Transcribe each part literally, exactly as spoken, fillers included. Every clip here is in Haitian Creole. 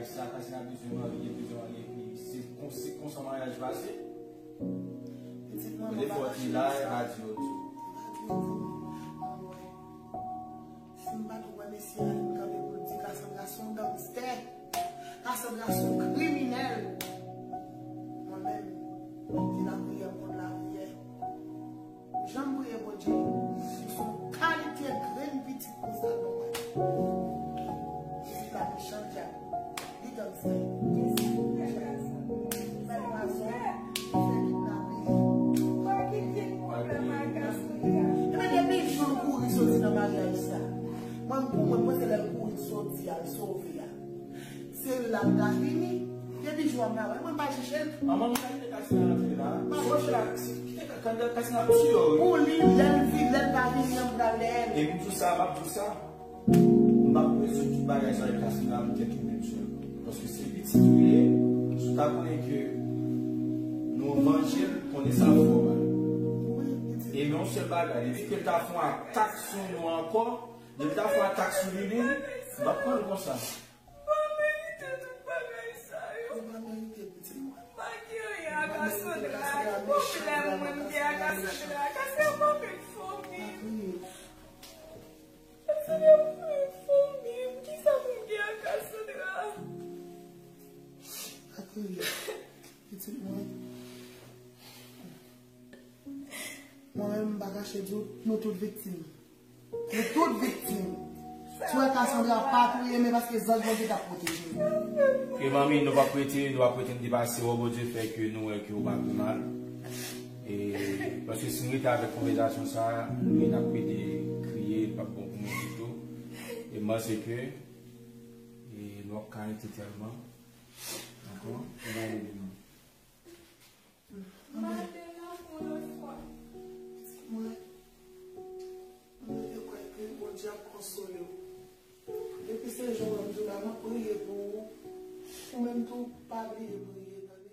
Sa, Kasina bezwen marye, bezwen marye, epi se konsi, konsa maryaj pase. Pitit mwen, mwen pa kache la, sa. Radyo di. Radyo di. Anmwey. Si m pa t wè mesye a, li kanpe pou l di Cassandra se yon gangstè. Cassandra se yon kriminèl. Mwen menm, se lapriyè m konn lapriyè. Jan m priye Bondye, si se yon kalite grenn pitit konsa nou wè. Pitit la mechan dyab, li gangstè. Li fè pwazon, li fè kidnape. Ebyen depi jou l kouri soti nan maryaj sa, mwen pou mwen, mwen se lè l kouri soti al sove a. Seri la ta fini. Depi jou a m pa wè l, mwen pa jije l. Manman m ka kite Kasina rantre la. M pa jije l. Kite Kasina pou sou yo. Pou li, lè l vi, lè l pa vini an, m pral dèyè l. E m di w sa, m ap di w sa. M ap rezoud tout bagay sa avèk Kasina, m tèt ou menm sèlman. Paske se pitit ou ye, si w ta konnen ke nou vanje l, konnen sa fè w mal. E men yon sèl bagay, depi ke l ta fè yon atak sou nou ankò, depi l ta fè yon atak sou Lili, m p ap pran l konsa. M pa merite tout bagay sa yo. Ou pa merite, pitit mwen. M pa gen anyen a Cassandra. Ki pwoblèm mwen m gen a Cassandra? Cassandra pa menm fanmi m. Cassandra pa menm fanmi m. Kisa pou m gen a Cassandra? Pa kriye, pitit mwen. Mwen menm, m pa kache di w, nou tout viktim. Nou tout viktim. Si w wè Cassandra pa touye, men paske zanj Bondye t ap pwoteje l. E manmi, nou p ap rete, nou p ap rete, n depase w, Bondye fè ke nou wè ke w pa pi mal. E, paske si n rete avèk konvèsasyon sa a, nou n ap pede kriye, l p ap bon pou nou ditou. E m panse ke, e, nou p ap ka rete tèlman ankò, nou va rele nou. Mwen, mwen rete kwè ke Bondye ap konsole w. Depi se jou an m di w la, m ap priye pou ou. Ou menm tou, pa bliye priye, tande?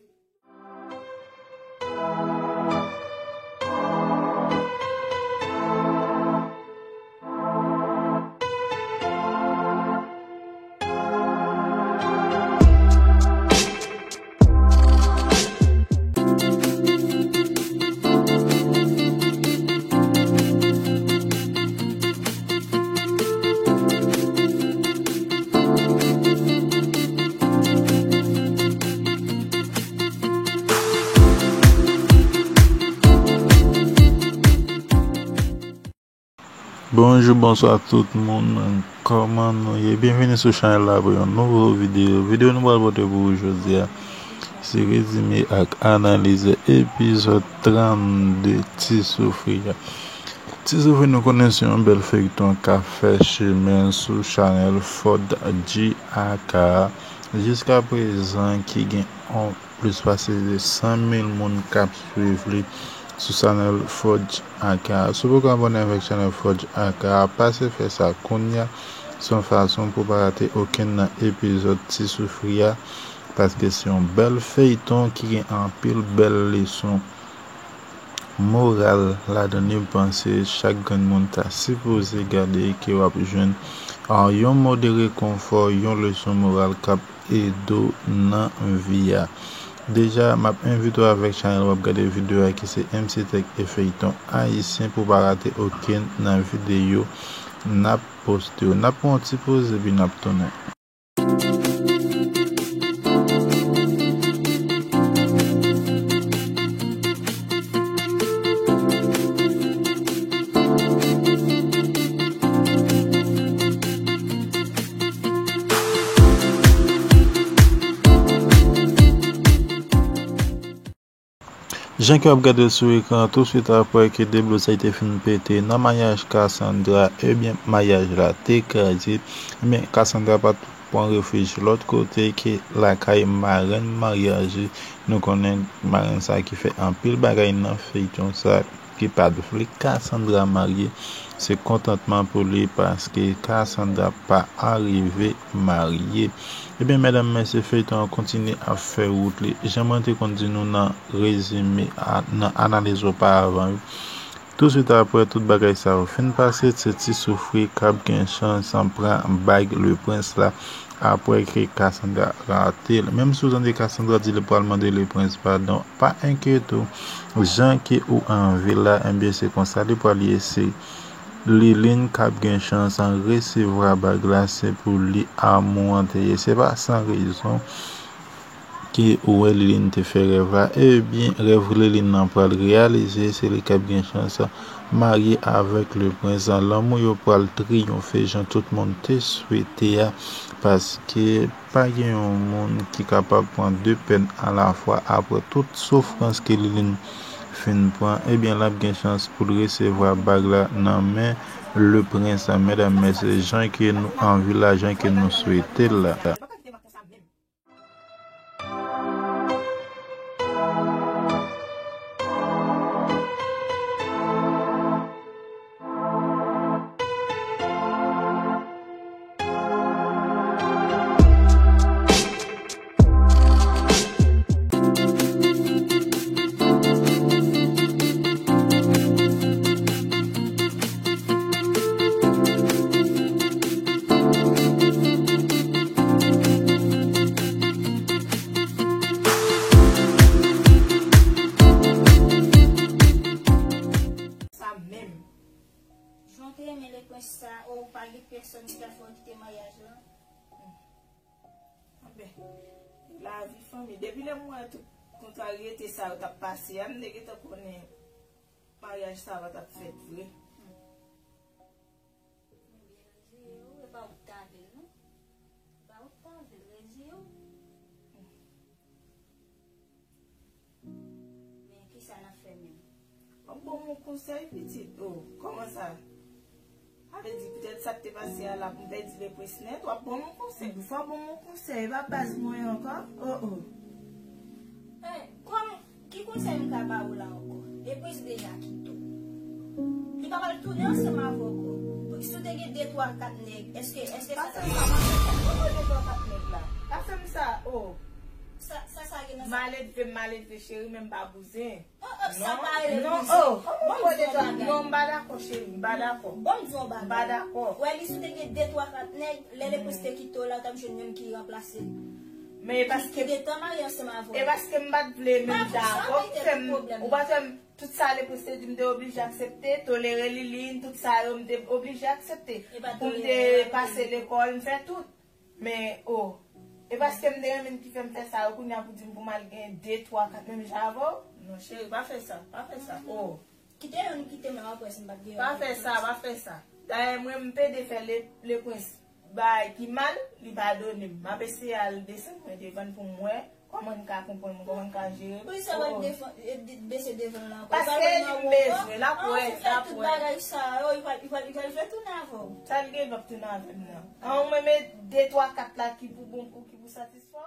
Bonjou, bonswa tout moun. Kòman nou ye? Byenvini sou chanèl la pou yon nouvo videyo. Videyo nou pral pote pou ou jodi a, se rezime ak analiz epizòd trannde Ti Soufri a. Ti Soufri, nou konnen se yon bèl feyton k ap fè chemen sou chanèl Ford G A K a. Jiskaprezan ki gen yon plis pase de san mil moun k ap swiv li sou chanèl Ford G A K a. Si w poko abòne avèk chanèl Ford G A K a, pase fè sa kounye a. Se yon fason pou w pa rate okenn nan epizòd Ti Soufri a, paske se yon bèl feyton ki gen anpil bèl leson moral ladan li. M panse chak grenn moun ta sipoze gade, ke w ap jwenn, ah, yon mo de rekonfò, yon leson moral k ap ede w nan vi a. Deja, m ap envite w avèk chanèl w ap gade videyo a, ki se M C Tech e Feyton Ayisyen, pou w pa rate okenn nan videyo n ap poste yo. N ap pran yon ti poz epi n ap tounen. Jan ke w ap gade l sou ekran an, touswit apre ke deblozay te fin pete nan maryaj Cassandra, ebyen, maryaj la te kraze. Ebyen, Cassandra pa t pran refij lòt kote ke lakay marenn maryaj li. Nou konnen marenn sa ki fè anpil bagay nan feyton sa, ki pa t vle Cassandra marye. Se kontantman pou li paske Cassandra pa arive marye. Ebyen, medam, mesye, feyton an kontinye ap fè wout li. Jan mwen te konn di nou nan rezime a, nan analiz oparavan yo, touswit apre tout bagay sa yo fin pase, se Ti Soufri k ap gen chans an pran bag le prens la. Apre ke Cassandra rate l. Menm si w tande Cassandra di li pral mande Leprens padon, pa enkyete w. Jan ke ou anvi l la, enbyen se konsa li pral ye. Se Liline k ap gen chans an resevwa bag la, se pou li amou an te ye. Se pa san rezon ke ou wè Liline te fè rèv la. Ebyen, rèv Liline nan pral reyalize, se li k ap gen chans marye avèk Leprens. Lanmou yo pral triyonfe jan tout moun te swete a, paske pa gen yon moun ki kapab pran de pèn alafwa apre tout soufrans ke Liline fin pran. Ebyen, l ap gen chans pou l resevwa bag la nan men Leprens. Medam, mesye, jan ke nou anvi l la, jan ke nou swete l la. Sa menm. Jan w te renmen Leprens sa, o, pa gen pèsòn ki ta fè w kite maryaj lan. Anben, lavi fanmi. Depi lè m wè tout kontraryete sa yo t ap pase a, m te gentan konnen maryaj sa pa t ap fèt vre. Ebyen, reziye w, e pa ou k ta vle l, non. E pa ou k ta vle l, reziye w. Men kisa n ap fè menm? W ap ban m yon konsèy, pitit? O, kòman sa? Sa vle di, poutèt sa k te pase a la, pou m pèdi Leprens nèt, w ap ban m yon konsèy? Fò w ban m yon konsèy, e pa baz mwen ankò? O, o. Eh, kòman, ki konsèy m ka ba ou la ankò? Leprens deja kite w. Li pa pral tounen ansanm avè w ankò. Si w te gen de, twa, kat nèg, èske, èske sa ta... Pa fè m sa, pa fè m sa. Kòman de, twa, kat nèg la? Pa fè m sa, o. Sa, sa, sa gen nan sa? Maledve, maledve, cheri, men m pa bouzen. Oh, oh, sa pa rele non, bouzen. Oh, kòman de, twa, non, m pa dakò, cheri, m pa dakò. Ban m di w yon bagay. M pa dakò. Wè, li si w te gen de, twa, kat nèg, lè Leprens te kite w la, w t ap jwenn youn ki ranplase l. Men e paske, ki, ki gentan marye ansanm avè w. E paske m pa t vle menm jan avè w, ki fè m, ou pa t fè m, tout sa Leprens te di m te oblije aksepte, tolere Liline, tout sa yo m te oblije aksepte. Pou m te pase lekòl, m fè tout. Men, o, e paske m te renmen ki fè m fè sa yo, kounye a pou di m pou m al gen de, twa, kat menm jan avè w? Non, cheri, pa fè sa, pa fè sa. O. Kite youn, kite m la, w ap wè si m pa t gen youn. Pa fè sa, pa fè sa. Dayè, mwen, m pede fè Le, Leprens bagay ki mal, li padone m. M ap eseye al desann mwen devan l pou m wè kòman n ka konprann mwen, kòman n ka jere. Poukisa w al devan, e, de, bese devan l ankò? Paske li bezwen, l ap wè, l ap wè. Ou fè tout bagay sa yo, li pral, li pral, li pral vle tounen avè w. Sa l gen, l p ap tounen avè m nan. An, ou menm e de, twa, kat la ki pou bon pou, ki pou satisfè w?